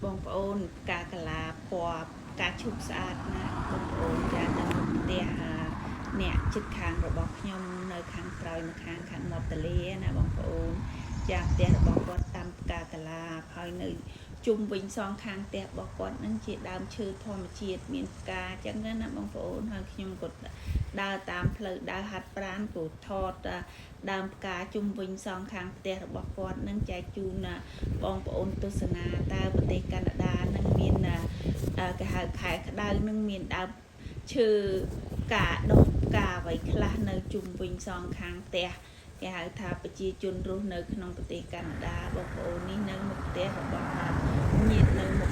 បងប្អូនផ្កាកាឡាពណ៌ផ្កាឈូកស្អាតណាស់បងប្អូនចានៅមុខផ្ទះអ្នកជិតខាងរបស់ខ្ញុំនៅខាងក្រោយម្ខាងខាងមាត់ទន្លេណាបងប្អូនចាផ្ទះរបស់គាត់តាមផ្កាកាឡាហើយនៅជុំវិញសងខាងផ្ទះរបស់គាត់នឹងជាដើមឈើធម្មជាតិមានផ្កាអញ្ចឹងណាបងប្អូនហើយខ្ញុំក៏ដើរតាមផ្លូវដើរហាត់ប្រាណក៏ថតដើមផ្កាជុំវិញសងខាងផ្ទះរបស់គាត់នឹងចែកជូនបងប្អូនទស្សនាតើប្រទេសកាណាដានឹងមានគេហៅខែក្តៅនឹងមានដើមឈើផ្កាដុះផ្កាអ្វីខ្លះនៅជុំវិញសងខាងផ្ទះគេហៅថាប្រជាជនរស់នៅក្នុងប្រទេសកាណាដាបងប្អូននេះនៅមុខផ្ទះរបស់ញាតិនៅមុខ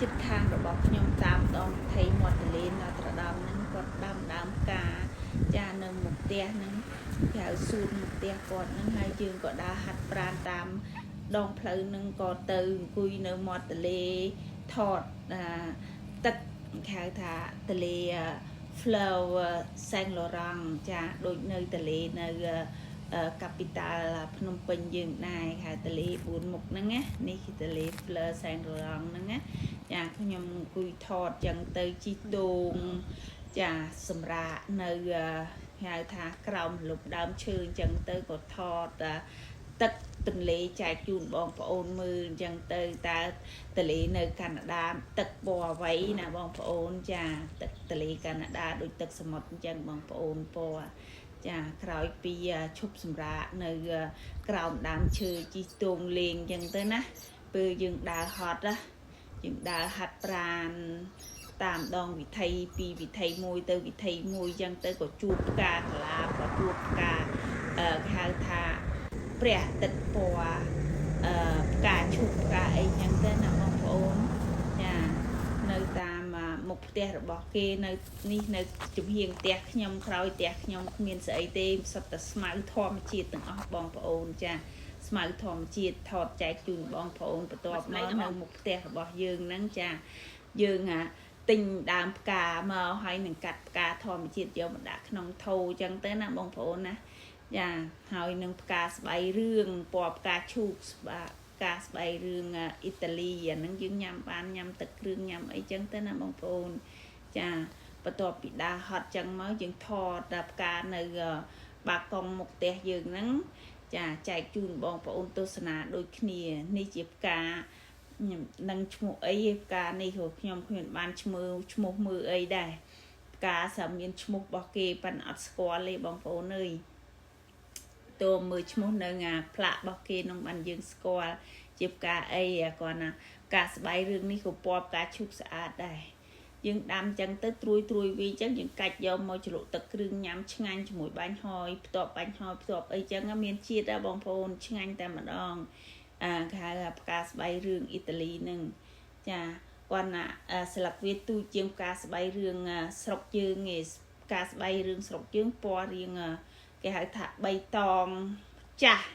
ជិតខាងរបស់ខ្ញុំតាមដងវិថីមាត់ទន្លេណត្រដាមហ្នឹងគាត់ដាំដើមផ្កាចានៅមុខផ្ទះហ្នឹងគេហៅសួនមុខផ្ទះគាត់ហ្នឹងហើយយើងក៏ដើរហាត់ប្រាណតាមដងផ្លូវហ្នឹងក៏ទៅអង្គុយនៅមាត់ទន្លេថតអាទឹកគេហៅថាទន្លេ Fleuve Saint Laurent ចាដូចនៅទន្លេនៅcapital ភ្នំពេញយើងដែរគេហៅទន្លេ4មុខហ្នឹងណានេះគឺទន្លេ Fleuve Saint Laurent ហ្នឹងណាចាខ្ញុំអង្គុយថតចឹងទៅជិះទូងចាសម្រាប់នៅគេហៅថាក្រោមលុបដើមឈើអញ្ចឹងទៅក៏ថតទឹកទន្លេចែកជូនបងប្អូនមើលអញ្ចឹងទៅតើទន្លេនៅកាណាដាទឹកពណ៌អ្វីណាបងប្អូនចាទឹកទន្លេកាណាដាដូចទឹកសមុទ្រអញ្ចឹងបងប្អូនពណ៌ចាក្រោយពីឈប់សម្រាកនៅក្រោមដើមឈើជិះទូងលេងអញ្ចឹងទៅណាពេលយើងដើរហត់ណាយើងដើរហាត់ប្រានតាមដងវិថីពីវិថីមួយទៅវិថីមួយអញ្ចឹងទៅក៏ជួបផ្កាកលាបក៏ជួបផ្កាគេហៅថាព្រះអាទិត្យពណ៌ផ្កាឈូកផ្កាអីចឹងទៅណាបងប្អូនចានៅតាមមុខផ្ទះរបស់គេនៅនេះនៅចំហៀងផ្ទះខ្ញុំក្រោយផ្ទះខ្ញុំគ្មានស្អីទេសុទ្ធតែស្មៅធម្មជាតិទាំងអស់បងប្អូនចាស្មៅធម្មជាតិថតចែកជូនបងប្អូនបន្ទាប់មកនៅមុខផ្ទះរបស់យើងហ្នឹងចាយើងអាទិញដើមផ្កាមកហើយនឹងកាត់ផ្កាធម្មជាតិយកមកដាក់ក្នុងថូអញ្ចឹងទៅណាបងប្អូនណាចាហើយនឹងផ្កាស្បៃរឿងពណ៌ផ្កាឈូកស្បាផ្កាស្បៃរឿងអ៊ីតាលីអាហ្នឹងយើងញ៉ាំបានញ៉ាំទឹកគ្រឿងញ៉ាំអីចឹងទៅណាបងប្អូនចាបន្ទាប់ពីដើរហត់ចឹងមកយើងថតដល់ផ្កានៅបាកុងមុខផ្ទះយើងហ្នឹងចាចែកជូនបងប្អូនទស្សនាដូចគ្នានេះជាផ្កាខ្ញុំនឹងឈ្មោះអីឯផ្កានេះព្រោះខ្ញុំគ្មានបានឈ្មោះឈ្មោះមើលអីដែរផ្កាស្រាប់មានឈ្មោះរបស់គេប៉ិនអត់ស្គាល់ទេបងប្អូនអើយតើមើលឈ្មោះនៅអាផ្លាករបស់គេនោះបានយើងស្គាល់ជាផ្កាអីគាត់ណាផ្កាស្បៃរឿងនេះក៏ពណ៌ផ្កាឈូកស្អាតដែរយើងដាំចឹងទៅត្រួយត្រួយវាចឹងយើងកាច់យកមកជ្រលក់ទឹកគ្រឿងញ៉ាំឆ្ងាញ់ជាមួយបាញ់ហយផ្ទាប់បាញ់ហយផ្ទាប់អីចឹងមានជាតិដែរបងប្អូនឆ្ងាញ់តែម្ដងអាគេហៅថាផ្កាស្បៃរឿងអ៊ីតាលីនឹងចាគាត់ណាស្លឹកវាទូចជាងផ្កាស្បៃរឿងស្រុកយើងឯងផ្កាស្បៃរឿងស្រុកយើងពណ៌រៀងគេហៅថាបៃតងចាស់